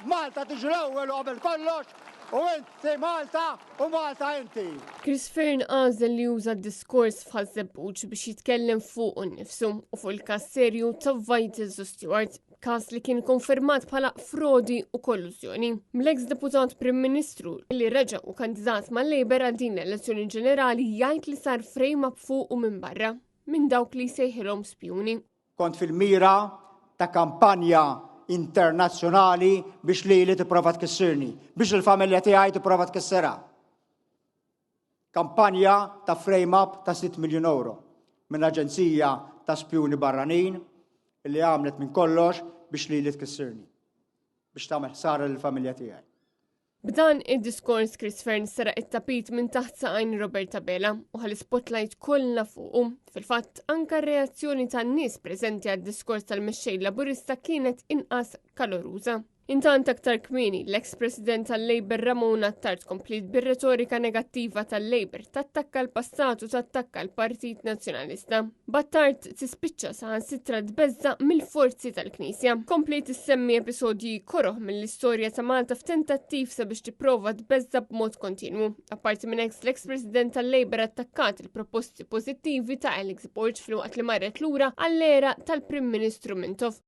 Malta tiġi l-ewwel u qabel kollox u inti Malta u Malta inti. Chris Fearne għażel li juża d-diskors f'Ħaż-Żebbuġ biex jitkellem fuqu nnifsu u fuq il-każ serju ta' Vitals u Steward, każ li kien konfermat bħala frodi u kollużjoni. L-eks deputat Prim Ministru li reġa' u kandidat mal-Labour għal din l-elezzjoni ġenerali jgħid li sar frame-up fuqu minn barra minn dawk li jsejħilhom spjuni. Kont fil-mira ta' kampanja internazzjonali biex lili tipprova tkissirni, biex il-familja tiegħi tipprova tkissirha. Kampanja ta' frame-up ta' 6 miljun euro minn aġenzija ta' spjuni barranin li għamlet minn kollox biex lili tkissirni, biex tagħmel ħsara lill-familja tiegħi. B'dan id-diskors Chris Fearne seraq it-tapit minn taħt saqajn Robert Abela u ħa l-ispotlight kollha fuqu. Fil-fatt, anka r-reazzjoni tan-nies preżenti għad-diskors tal-mexxej Laburista kienet inqas kaloruża. Intant aktar kmieni, l-eks President tal-Labour Ramona Attard kompliet bir-retorika negattiva tal-Labour tattakka l-passat u tattakka l-Partit Nazzjonalista. B'Attard tispiċċa saħansitra tbeżża' mill-forzi tal-Knisja. Kompliet issemmi episodji koroh mill-istorja ta' Malta f'tentattiv sabiex tipprova tbeżża' b'mod kontinwu. Apparti minn hekk, l-eks President tal-Labour attakkat il-proposti pożittivi ta' Alex Borg filwaqt li marret lura għall-era tal-Prim Ministru Mintoff.